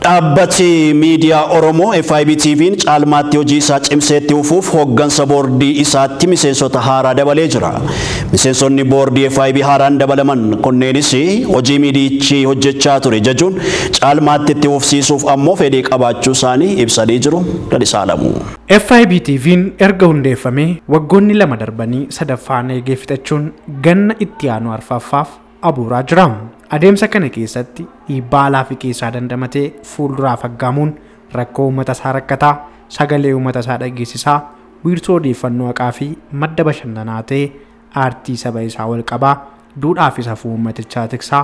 Dhaabbati miidiyaa Oromoo FIB TV'n caalmaatti hojii isaa cimseetti fufuuf hooggansa boordii isaatti miseensota haaraa dabalee jira. Miseensonni boordii FIB haaraan dabalaman kunneenis hojii miidiyichi hojjechaa ture jechuun caalmaatti itti fufsiisuuf ammoo fedhii qabaachuu isaanii ibsanii jiru. Lalisaa Alamuu. FIB TV'n erga hundeeffamee waggoonni 2 darbanii sadaffaan eegee fixachuun ganna itti aanu arfaffaaf abuuraa jira. Adeemsa kana keessatti dhiibbaa alaa fi keessaa dandamatee fuulduraaf aggaamuun rakkoo uummata isaa rakkataa, sagalee uummata isaa dhageessisaa, wiirtuu odeeffannoo haqaa fi madda bashannanaa ta'ee aartii saba isaa wal qabaa, duudhaa fi safuu uummatichaa tiksaa,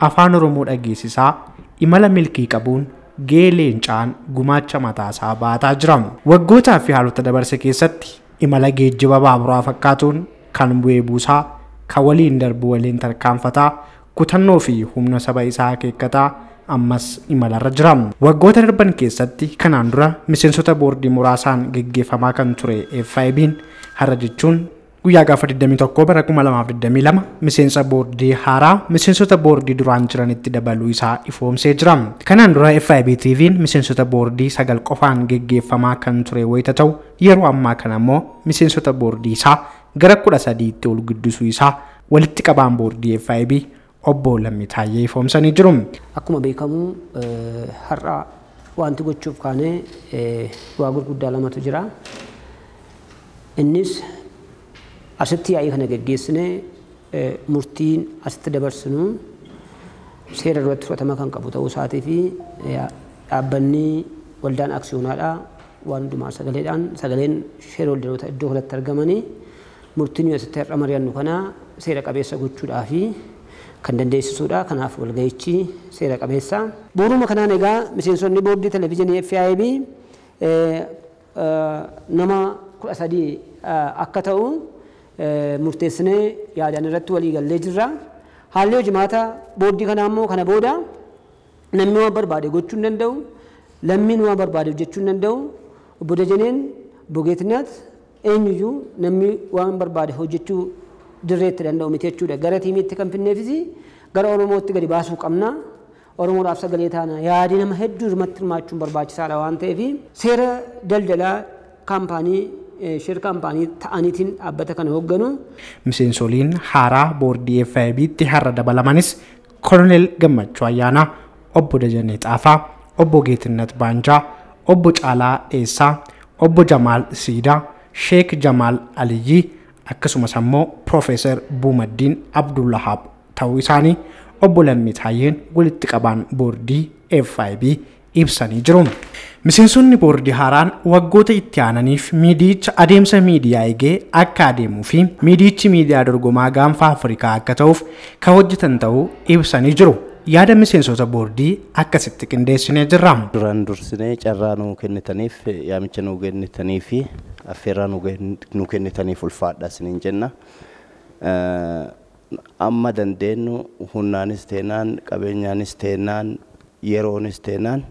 afaan Oromoo dhageessisaa, imala milkii qabuun gahee leencaan gumaacha mataasaa baataa jira. Waggootaa fi haalota dabarse keessatti imala geejjiba baaburaa fakkaatuun kan bu'ee buusaa, kan waliin darbu waliin tarkaanfataa, kutannoo fi humna saba isaa akeekkataa ammas imalarra jira. Waggoota darban keessatti kanaan dura miseensota boordii muraasaan geggeeffamaa kan ture FIB'n har'a jechuun guyyaa gaafa 21 bara 2022 miseensa boordii haaraa miseensota boordii duraan jiranitti dabaluu isaa ifoomsee jira. Kanaan dura FIB TV'n miseensota boordii 9 qofaan geggeeffamaa kan ture wayita ta'u yeroo ammaa kana immoo miseensota boordii isaa gara 13tti ol guddisuu isaa walitti qabaan boordii FIB obbo Lammii Taayyee ifoomsanii jiru. Akkuma beekamu har'a wanti gochuuf kaane waa gurguddaa lamatu jira. Innis asitti yaa'ii kana geggeessinee murtiin asitti dabarsinu seera duratti fudhatama kan qabu ta'uu isaatii fi dhaabbanni waldaan aksiyoonaadhaa waan hundumaa sagaleedhaan sagaleen sheerhoolderoota iddoo kanatti argamanii murtiin asitti har'a mari'annu kana seera qabeessa gochuudhaa fi kan dandeessisuudha. Kanaaf walga'ichi seera qabeessa. Bu'uuruma kanaan egaa miseensonni boordii televezyiinii FIB nama 13 akka ta'u murteessinee yaadaan irratti walii gallee jirra. Haalli hojimaata boordii kanaa immoo kana booda namni waan barbaade gochuu hin danda'u, lammiin waan barbaade hojjechuu hin danda'u. Obbo Dajaneen, Obbo Geetinaat eenyuyyuu namni waan barbaade hojjechuu dirreetti danda'u miti jechuudha. Gara tiimiitti kan finneefis gara Oromootti gadi baasuu qabna. Oromoodhaaf sagalee taana yaadii nama hedduu irratti hirmaachuun barbaachisaadha waan ta'eef seera daldalaa kaampaanii sheer kaampaanii ta'aniitiin dhaabbata kana hoogganu. Miseensoliin haaraa boordii FIB'tti har'a dabalamanis Koloneel Gammachuu Ayyaanaa, Obbo Dajanee Xaafaa, Obbo Geetinnat Baanjaa, Obbo Caalaa Dheessaa, Obbo Jamaal Siidaa, Sheek Jamaal Aliyyii akkasumas ammoo Piroofeesar Buumaddiin Abdullahaab ta'uu isaanii Obbo Lammii Taayyeen walitti qabaan boordii FIB ibsanii jiru. Miseensonni boordii haaraan waggoota itti aananiif miidiyicha adeemsa miidiyaa eegee akka adeemuu fi miidiyichi miidiyaa dorgomaa gaanfa Afrikaa akka ta'uuf kan hojjetan ta'uu ibsanii jiru. Yaada miseensota boordii akkasitti qindeessinee jirra. Duraan dursinee carraa nuu kennitaniif, yaamicha nuu kennitanii fi affeerraa nuu kennitaniif ulfaadha isiniin jenna. Amma dandeenyu humnaanis teenaan, qabeenyaanis teenaan, yeroonis teenaan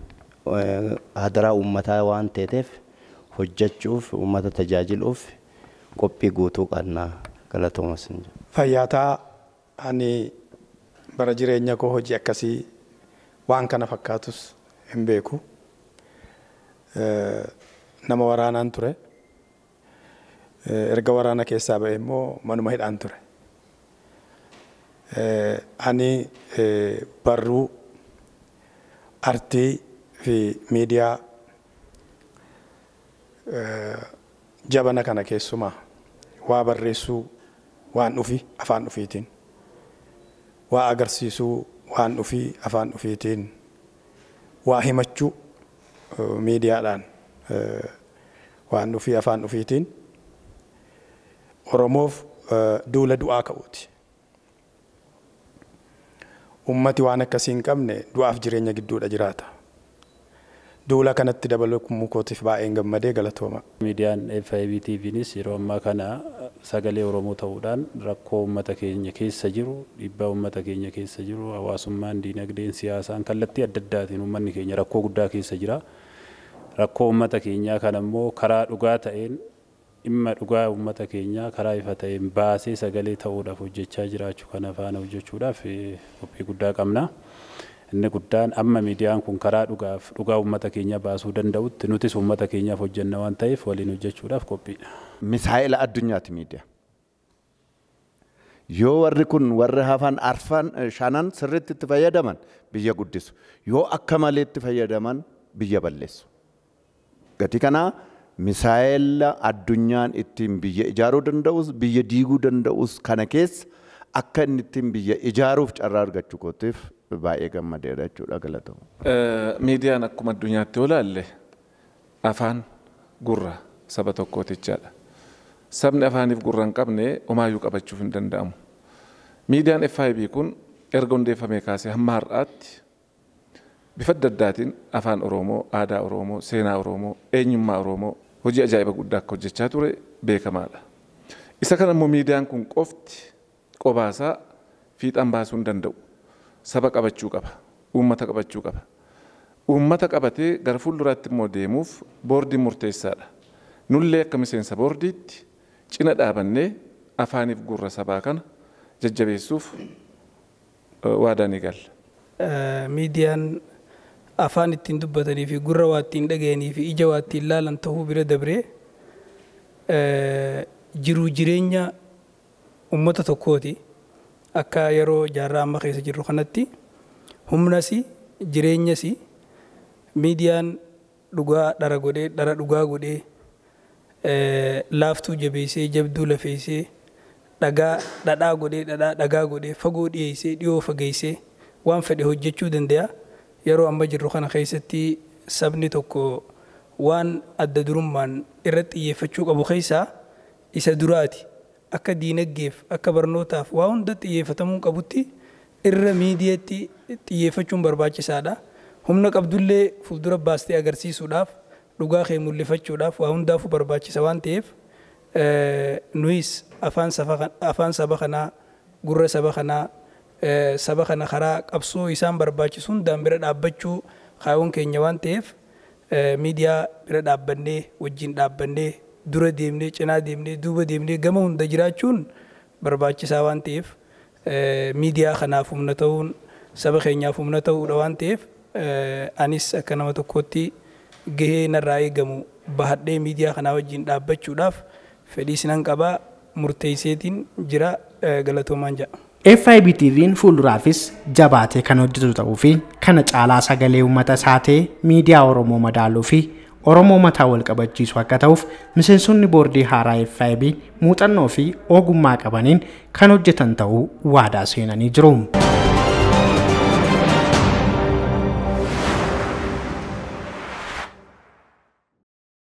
hadaraa uummataa waan ta'eef hojjechuuf uummata tajaajiluuf qophii guutuu qabna. Galatooma isin jenna. Fayyaataa ani bara jireenya koo hojii akkasii waan kana fakkaatus hin beeku. Nama waraanaan ture. Erga waraana keessaa ba'e immoo manuma hidhaan ture. Ani barruu artii fi miidiyaa jabana kana keessumaa waa barreessuu waan dhufi afaan dhufiitiin, waa agarsiisuu waan dhufi afaan dhufiitiin, waa himachuu miidiyaadhaan waan dhufi afaan dhufiitiin Oromoof duula du'aa ka'uuti. Ummati waan akkasii hin qabne du'aaf jireenya gidduudha jiraata. Duula kanatti dabaluu kootiif baay'een gammadee galatooma. Miidiyaan FIB TV'nis yeroo ammaa kana sagalee Oromoo ta'uudhaan rakkoo uummata keenya keessa jiru, dhiibbaa uummata keenya keessa jiru, hawaasummaan, diinagdeen, siyaasaan kallattii adda addaatiin uummanni keenya rakkoo guddaa keessa jira. Rakkoo uummata keenyaa kana immoo karaa dhugaa ta'een dhimma dhugaa uummata keenyaa karaa ifa ta'een baasee sagalee ta'uudhaaf hojjechaa jiraachuu kana faana hojjechuudhaaf qophii guddaa qabna. Inni guddaan amma miidiyaan kun karaa dhugaaf dhugaa uummata keenya baasuu danda'utti nutis uummata keenyaaf hojjenna waan ta'eef waliin hojjechuudhaaf qophiidha. Misaa'ila addunyaati miidiyaa. Yoo warri kun warri hafan arfan shanan sirriitti itti fayyadaman biyya guddisu. Yoo akka malee itti fayyadaman biyya balleessu. Gatii kanaa misaa'ila addunyaan ittiin biyya ijaaruu danda'us biyya diiguu danda'us kana keessa akka inni ittiin biyya ijaaruuf carraa argachuu kootiif baay'ee gammadeera jechuudha galatamu. Miidiyaan akkuma addunyaatti yoo ilaalle afaan gurra saba tokkootichaadha. Sabni afaaniif gurra hin qabne homaayyuu qabachuuf hin danda'amu. Miidiyaan FIB kun erga hundeeffamee kaasee hamma har'aatti bifa adda addaatiin afaan Oromoo, aadaa Oromoo, seenaa Oromoo, eenyummaa Oromoo hojii ajaa'iba guddaa akka hojjechaa ture beekamaadha. Isa kana immoo miidiyaan kun qofti qobaasaa fiixaan baasuu hin danda'u. Saba qabachuu qaba. Uummata qabachuu qaba. Uummata qabatee gara fuulduraatti immoo deemuuf boordiin murteessaadha. Nullee akka miseensa boordiitti cina dhaabannee afaaniif gurra sabaa kana jajjabeessuuf waadaa ni galla. Miidiyaan afaan ittiin dubbatanii fi gurra waa ittiin dhaga'anii fi ija waa ittiin laalan ta'uu bira dabree jiruu jireenya uummata tokkooti. Akka yeroo jaarraa amma keessa jirru kanatti humnas jireenyas miidiyaan dhugaa dhara godhee dhara dhugaa godhee laaftuu jabeessee jabduu lafeessee dhagaa dhadhaa godhee dhadhaa dhagaa godhee fagoo dhiyeessee dhiyoo fageessee waan fedhe hojjechuu danda'a. Yeroo amma jirru kana keessatti sabni tokko waan adda durummaan irratti xiyyeeffachuu qabu keessaa isa duraati. Akka diinagdeef akka barnootaaf waa hunda xiyyeeffatamuu qabutti irra miidiyaatti xiyyeeffachuun barbaachisaadha. Humna qabdullee fuuldura baastee agarsiisuudhaaf dhugaa kee mul'ifachuudhaaf waa hundaafuu barbaachisa waan ta'eef nuyis afaan saba kanaa gurra saba kanaa saba kana karaa qabsoo isaan barbaachisu hundaan bira dhaabbachuu kaayyoon keenya waan ta'eef miidiyaa bira dhaabbannee wajjin dhaabbannee dura deemnee cinaa deemnee duuba deemnee gama hunda jiraachuun barbaachisaa waan ta'eef miidiyaa kanaaf humna ta'uun saba keenyaaf humna ta'uudha waan ta'eef anis akka nama tokkootti gahee narraa eegamu bahadhee miidiyaa kanaa wajjin dhaabbachuudhaaf fedhii sinan qabaa murteesseetiin jira galatoomaan jedha. FIB TV'n fuulduraafis jabaatee kan hojjetu ta'uu fi kana caalaa sagalee uummata isaa ta'ee miidiyaa Oromoo madaaluu fi Oromoo mataa wal qabachiisu akka ta'uuf miseensonni boordii haaraa FIB muuxannoo fi ogummaa qabaniin kan hojjetan ta'uu waadaa seenanii jiru.